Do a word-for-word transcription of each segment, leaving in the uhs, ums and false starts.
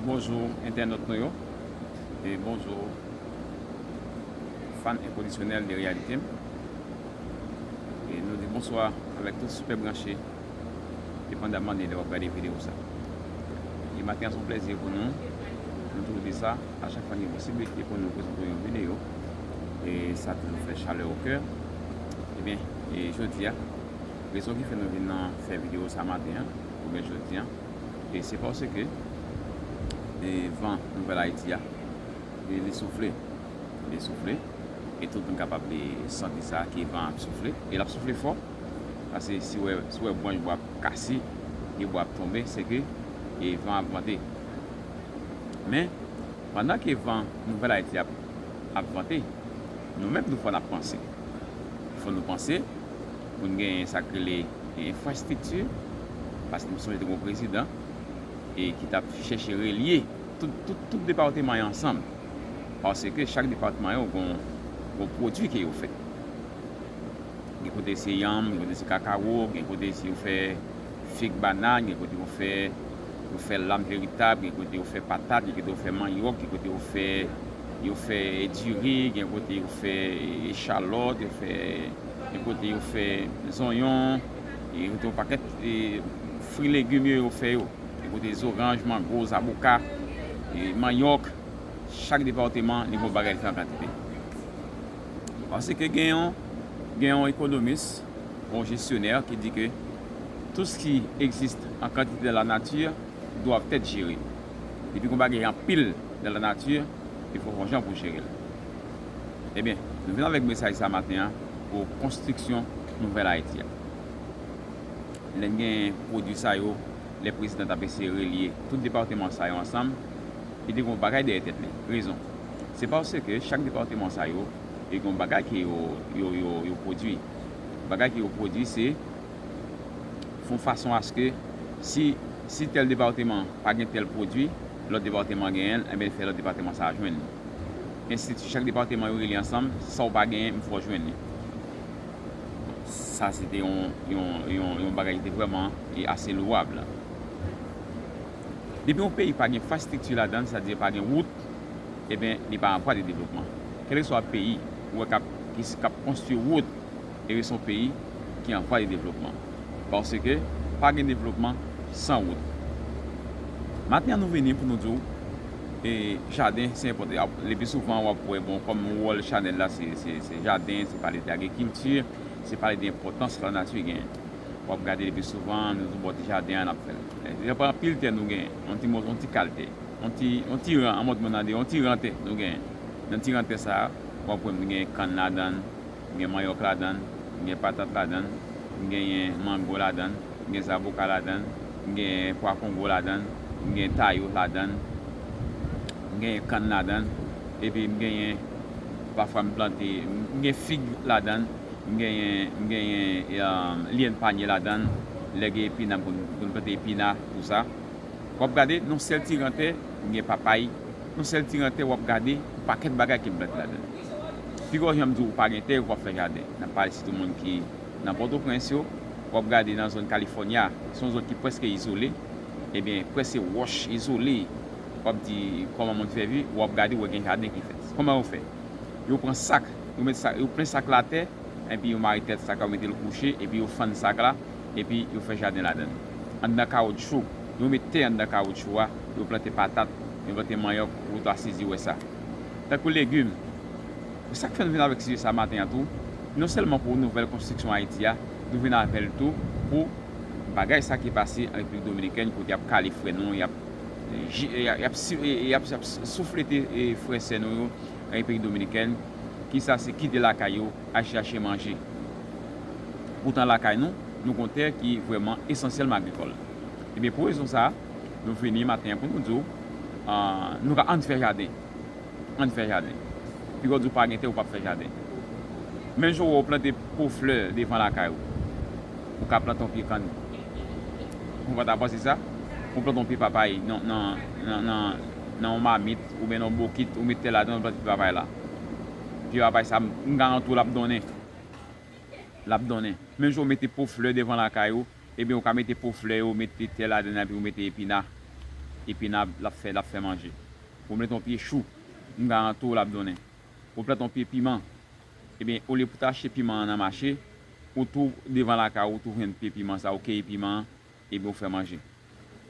Bonjou entènot nou yo, e bonjou fan enkondisyonèl de Reyalite M. E nou di bonswa avèk tout sipè branche, depandamman de lè w ap gade videyo sa. E maten an se yon plèzi pou nou, nou toujou di sa, a chak fwa n gen posiblite pou nou prezante yon videyo, e sa toujou fè chalè o kè. Ebyen, e jodi a, rezon ki fè nou vin nan fè videyo sa maten an, oubyen jodi a, e se paske e van Nouvèl Ayiti a, li, li soufle. Li soufle. E tout moun kapab li santi sa, ke van ap soufle. E l ap soufle fò. Paske si w wè, si w wè branch bwa ap kase, e bwa ap tonbe, se ke e van ap vante. Men, pandan ke van Nouvèl Ayiti ap, ap vante, nou menm tou fò n ap panse. Fò nou panse pou n genyen sa k rele enfrastrikti, paske m sonje te gen yon prezidan e ki t ap chèche relye tout, tout, tout depatman yo ansanm. Paske chak depatman yo gon, gon pwodui ke yo fè. Gen kote se yanm, gen kote se kakawo, gen kote se yo fè fig, banann, gen kote yo fè, yo fè lam veritab, gen kote yo fè patat, gen kote yo fè manyòk, gen kote yo fè, yo fè diri, gen kote yo fè echalòt, yo fè, gen kote yo fè zonyon, gen kote yon pakèt e, fri legim yo, yo fè yo. Gen kote zoranj, mango, zaboka, e manyòk. Chak depatman li gon bagay li fè an kantite. Paske gen yon, gen yon ekonomis, yon jesyonè ki di ke tout ce qui existe en quantité dans la nature doivent être gérés. Depi gon bagay anpil dans la nature, il faut yon jan pou jere l. Ebyen, nou vin avèk mesaj sa maten an pou konstriksyon Nouvèl Ayiti a. Lè n gen pwodui sa yo, lè prezidan t ap eseye relye tout depatman sa yo ansanm, li te gen yon bagay dèyè tèt li. Rezon? Se paske chak depatman sa yo, yo gen yon bagay ke yo, yo, yo, yo pwodui. Bagay ke yo pwodui, se fè yon fason aske si, si tèl depatman pa gen tèl pwodui, lòt depatman genyen l, enben, fè lòt depatman sa a jwenn li. Enstiti, chak depatman yo rele ansanm, sa w pa genyen, m fè w jwenn li. Sa se te yon, yon, yon, yon bagay ki te vrèman e ase louwab. Depi yon peyi pa gen enfrastrikti ladan l, sa di pa gen wout, ebyen, li pa an vwa de devlopman. Kèlkeswa peyi ou wè k ap, ki, k ap konstwi wout, ebyen, se yon peyi ki an vwa de devlopman. Paske pa gen devlopman san wout. Maten an, nou vini pou nou di w, e, jaden, se enpòtan. Le pi souvan, w ap wè, bon, kòm wòl chanèl la, se, se, se jaden, se pale de agrikilti, se pale de enpòtans lanati genyen. W ap gade le pi souvan, nou di w bò ti jaden an, n ap fè l. E, se pa anpil tè nou genyen, yon ti mo, yon ti kal tè. Yon ti, yon ti ran, an mòd moun nan di, yon ti ran tè nou genyen. Nan ti ran tè sa a, w ap wè m gen kann ladan l, m gen manyòk ladan l, m gen patat ladan l, m genyen mango ladan l, m gen zaboka ladan l, m genyen pwa kongo ladan l, m gen tayo ladan l, m genyen kann ladan l, epi m genyen, pafwa m plante, m gen fig ladan l, m genyen, m genyen, um, lyèn panye ladan l, lè gen epina, m konn, m konn plante epina, tou sa. W ap gade, nan sèl ti ran tè, m gen papay. Nan sèl ti ran tè, w ap gade, yon pakèt bagay ke m plante ladan l. Pi gwo jan m di w, ou pa gen tè, ou p ap fè jaden. N ap pale sitou moun ki nan Pòtoprens yo, w ap gade nan zòn California, se yon zòn ki prèske izole, ebyen, prèske wòch izole. W ap di, kòman moun fè viv, w ap gade, w wè gen jaden ki fèt. Kòman yo fè? Yo pran sak, yo met sak, yo plen sak la atè, epi yo mare tèt sak la, yo mete l kouche, epi yo fann sak la, epi yo fè jaden ladan l. Anndan kawoutchou, yo met tè anndan kawoutchou a, yo plante patat, yo plante manyòk, ou ta sezi wè sa. Tankou legim, se sa k fè n vin avèk sijè sa maten an tou, non sèlman pou nouvèl konstriksyon Ayiti a, nou vin avè l tou pou bagay sa ki pase an Repiblik Dominikèn, kote y ap kale frè nou, y ap, y ap, y ap, y ap, y ap souflete, e, frè sè nou yo an Repiblik Dominikèn, ki sa se kite lakay yo, al chache manje. Poutan lakay nou, nou gon tè ki vrèman esansyèlman agrikòl. Ebyen, pou rezon sa a, nou vini maten an pou nou di w, ah, nou ka ann fè jaden. Ann fè jaden. Piga w di w pa gen tè, ou p ap fè jaden. Menm jan w wè w plante po flè devan lakay ou, ou ka plante yon pye kann. Ou pa ta panse sa? Ou plante yon pye papay nan, nan, nan, nan, nan yon mamit oubyen nan yon bokit, ou met tè ladan, ou plante pye papay la. Pye papay sa, m, m garanti w l ap donnen. L ap donnen. Menm jan w mete po flè devan lakay ou, ebyen, ou ka mete po flè yo, mete tè ladan l, epi ou mete epina. epinab l ap fè, l ap fè manje. Ou plante yon pye chou, m garanti w l ap donnen. Ou plante yon pye piman, ebyen, olye pou w ta achte piman an nan mache, ou tou devan lakay ou, ou tou jwenn pye piman sa, ou keyi piman an, ebyen, ou fè manje.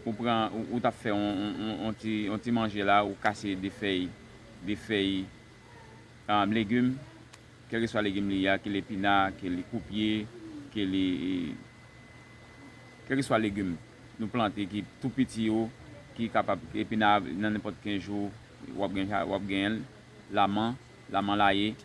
Ou pran, ou, ou t ap fè yon, yon, yon, yon ti, yon ti manje la, ou kase de fèy, de fèy, um, legim, kèlkeswa legim li ye a, ke l epina, ke l koupye, ke l, kèlkeswa legim nou plante ki tou piti yo, ki kapab epina nan nenpòt kenz jou, w ap gen, w ap genyen l, laman, laman laye.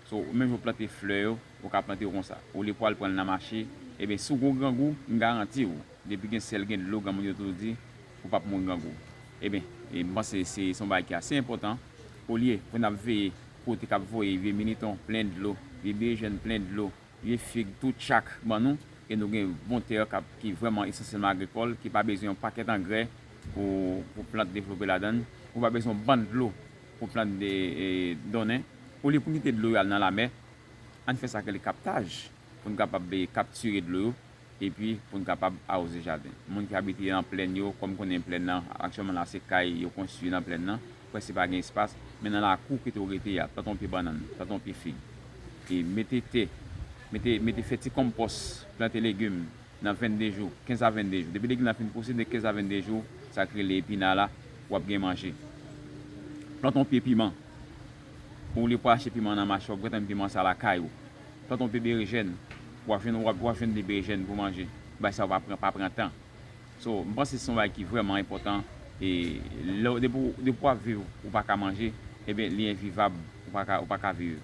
So, ou menm jan w plante flè yo, ou ka plante yo konsa. Olye pou w al pran l nan mache, ebyen, si w gen grangou, m garanti w, depi gen sèl, gen dlo, granmoun yo toujou di, ou p ap mouri grangou. Ebyen, e m panse se, se yon bagay ki ase enpòtan. Olye pou n ap veye kote k ap voye vye militon plen dlo, vye berejèn plen dlo, vye fig, tout chak ban nou, e nou gen bon tè k ap, ki vrèman esansyèlman agrikòl, ki pa bezwen yon pakèt angrè pou, pou plant devlope ladan l, ou pa bezwen yon bann dlo pou plant de, e, donnen. Olye pou n kite dlo yo al nan lamè, ann fè sa k rele kaptaj, pou n kapab, e, kaptire dlo yo, epi pou n kapab awoze jaden. Moun ki abite nan plèn yo, kòm konnen plèn nan, aktyèlman la, se kay yo konstwi nan plèn nan, prèske pa gen espas, men nan lakou kote w rete a, plante yon pye bannann, plante yon pye fig, e mete tè, mete, mete fè ti konpòs, plante legim nan vennde jou, kenz a vennde jou. Depi legim nan fin pouse, de kenz a vennde jou, sa k rele epina la, w ap gen manje. Plante yon pye piman. Olye pou w achte piman nan mache, w ap gentan piman sa lakay ou. Plante yon pye berejèn, w ap jwenn, w ap, w ap jwenn de berejèn pou manje. Bagay sa yo pa pran, pa pran tan. So, m panse se yon bagay ki vrèman enpòtan. E lè w, depi w, depi w ap viv, ou pa ka manje, ebyen, li envivab, ou pa ka, ou pa ka viv.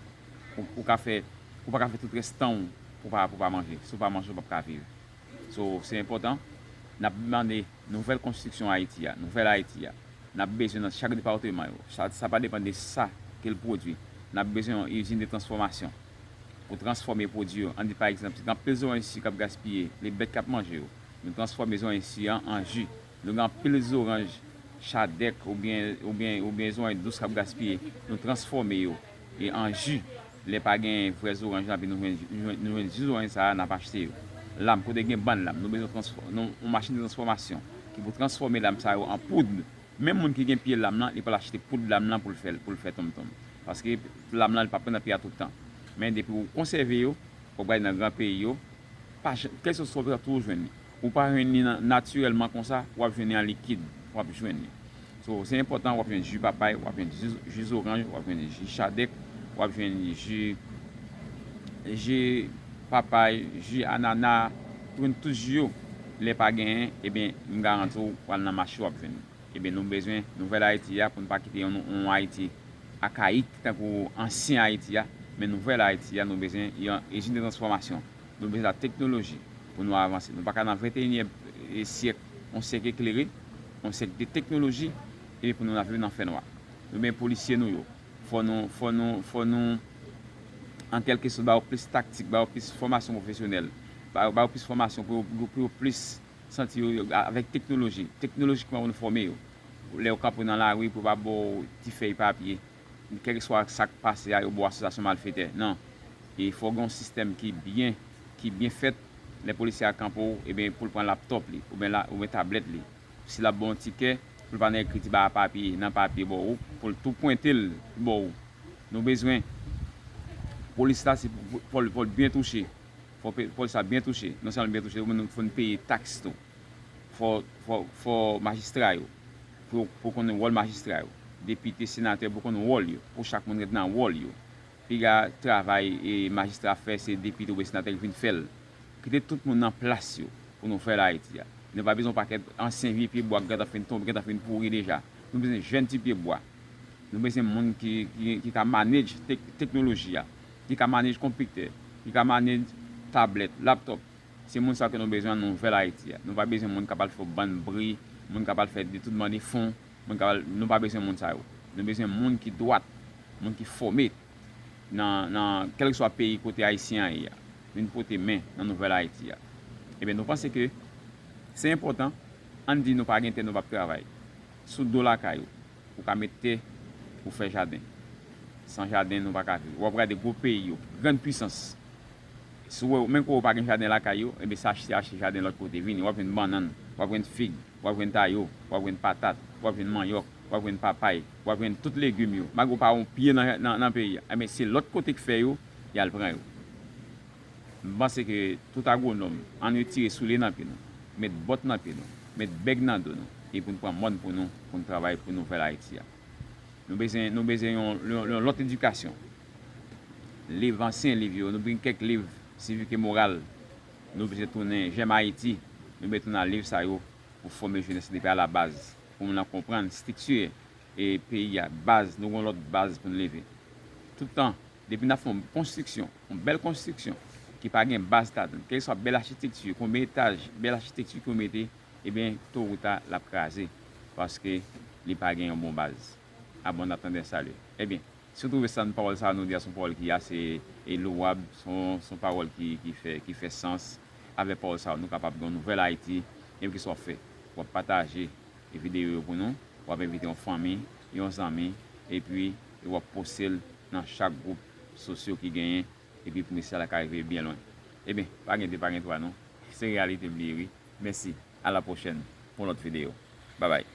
Ou, ou ka fè, ou pa ka fè tout rès tan w pou pa, pou pa manje. Si w pa manje, ou p ap ka viv. So, se enpòtan. N ap mande nouvèl konstriksyon Ayiti a, nouvèl Ayiti a. N ap bezwen nan chak depatman yo. Sa, sa pa depann de sa ke l pwodui. N ap bezwen yon izin de transfòmasyon pou transfòme pwodui yo. Ann di pa egzanp, si gen anpil zoranj isi k ap gaspiye, le bèt k ap manje yo, nou transfòme zoranj isi an an ji. Nou gen anpil zoranj chadèk oubyen, oubyen, oubyen zoranj dous k ap gaspiye, nou transfòme yo e an ji. Lè pa gen vrè zoranj lan, epi nou jwenn, nou jwenn, nou jwenn ji zoranj sa a, n ap achte yo. Lam, kote gen bann lam, nou bezwen transfò-, nou, yon machin de transfòmasyon ki pou transfòme lam sa yo an poud. Menm moun ki gen pye lam lan, li pral achte poud lam lan pou l fè, pou l fè tonmtonm. Paske lam lan, li p ap ret nan pye a tout tan. Men depi w konsève yo, w ap gade nan gran peyi yo, pa jan, kèlkeswa w ap toujou jwenn li. Ou pa jwenn li nan, natirèlman konsa, w ap jwenn li an likid, w ap jwenn li. So, se enpòtan, w ap jwenn ji papay, w ap jwenn ji, ji zoranj, w ap jwenn ji chadèk, w ap jwenn ji, ji papay, ji anana, jwenn tout ji yo. Lè pa genyen, ebyen, m garanti w, w al nan mache, w ap jwenn li. Ebyen, nou bezwen nouvèl Ayiti a pou n pa kite yon, yon Ayiti akayik tankou ansyen Ayiti a, men nouvèl Ayiti a, nou bezwen yon izin de transfòmasyon. Nou bezwen lateknoloji pou nou avanse. Nou pa ka nan venteyinyèm syèk, yon syèk eklere, yon syèk de teknoloji, epi pou nou ap viv nan fènwa. Nou bezwen polisye nou yo. Fò nou, fò nou, fò nou, an kèlke sòt, ba yo plis taktik, ba yo plis fòmasyon pwofesyonèl, ba yo, ba yo plis fòmasyon pou yo, pou yo plis santi yo, yo avèk teknoloji, teknolojikman pou nou fòme yo. Lè yo kanpe nan lari, pou yo pa ba w ti fèy papye, kèlkeswa sa k pase a, yo ba w asosyasyon malfetè. Non. E fò gen yon sistèm ki byen, ki byen fèt. Lè polisye a kanpe w, ebyen, pou l pran laptòp li, oubyen la, oubyen tablèt li. Si l ap ba w yon tikè, pou l pa nan ekriti ba papye, nan papye ba w, pou l tou pwente l ba w. Nou bezwen polis la, se pou, pou, pou, pou l byen touche. Fò pe-, polis la byen touche. Non sèlman byen touche, men nou fò n peye taks tou. Fò, fò, fò majistra yo, pou, pou konnen wòl majistra yo. Depite, senatè, pou konnen wòl yo. Pou chak moun ret nan wòl yo. Piga travay e majistra fè, se depite oubyen senatè ki vin fè l. Kite tout moun nan plas yo pou nou fè Ayiti a. Nou pa bezwen yon pakèt ansyen vye pye bwa ki gentan fin tonbe, gentan fin pouri deja. Nou bezwen jèn ti pye bwa. Nou bezwen moun ki, ki, ki ka manage tek-, teknoloji a, ki ka manage konpitè, ki ka manage tablèt, laptòp. Se moun sa yo ke nou bezwen nan nouvèl Ayiti a. Nou pa bezwen moun k ap al fè bann bri, moun k ap al fè detounman de fon, moun k ap al, nou pa bezwen moun sa yo. Nou bezwen moun ki dwat, moun ki fòme nan, nan kèlkeswa peyi kote Ayisyen an ye a. Vin pote men nan nouvèl Ayiti a. Ebyen, nou panse ke se enpòtan, ann di nou pa gen tè, nou p ap travay. Sou do lakay ou, ou ka met tè, ou fè jaden. San jaden, nou pa ka viv. W ap gade gwo peyi yo, grann pwisans. Si w wè, menm ke w pa gen jaden lakay yo, ebyen, se achte, achte jaden lòt kote. Vini, w ap jwenn bannann, w ap jwenn fig, w ap jwenn tayo, w ap jwenn patat, w ap jwenn manyòk, w ap jwenn papay, w ap jwenn tout legim yo. Malgre w pa wè yon pye nan, nan, nan peyi a. Enben, se lòt kote k fè yo, y al pran yo. M panse ke tout agwonòm, ann retire soulye nan pye nou, met bòt nan pye nou, met bèg nan do nou, epi n pran mòn pou nou, pou n travay pou nouvèl Ayiti a. Nou bezwen, nou bezwen yon, yon, yon lòt edikasyon. Liv, ansyen liv yo, nou bezwen kèk liv sivik e moral. Nou bezwen tounen J'aime Haïti, nou bezwen tounen a liv sa yo pou fòme jenès depi a la baz, pou moun nan konprann estrikti e peyi a, baz, nou gen yon lòt baz pou n leve. Tout tan, depi n ap fè yon konstriksyon, yon bèl konstriksyon, ki pa gen baz ladan, kèlkeswa bèl achitekti, konbyen etaj, bèl achitekti ke w mete, ebyen, to ou ta, l ap kraze, paske li pa gen yon bon baz. A bon, n ap tande salye. Ebyen, si w twouve sa, pawòl sa a nou di a, se yon pawòl ki ase e lowab, se yon, se yon pawòl ki, ki fè, ki fè sans. Avèk pawòl sa a, nou kapab gen yon nouvèl Ayiti, kèlkeswa w fè. W ap pataje videyo yo pou nou, w ap envite yon fanmi, yon zanmi, epi w ap poste l nan chak gwoup sosyo ki genyen, epi pou mesaj la ka rive byen lwen. Ebyen, pa gen de, pa gen twa non. Se reyalite m li ye wi. Mèsi. A la pwochèn pou yon lòt videyo. Babay.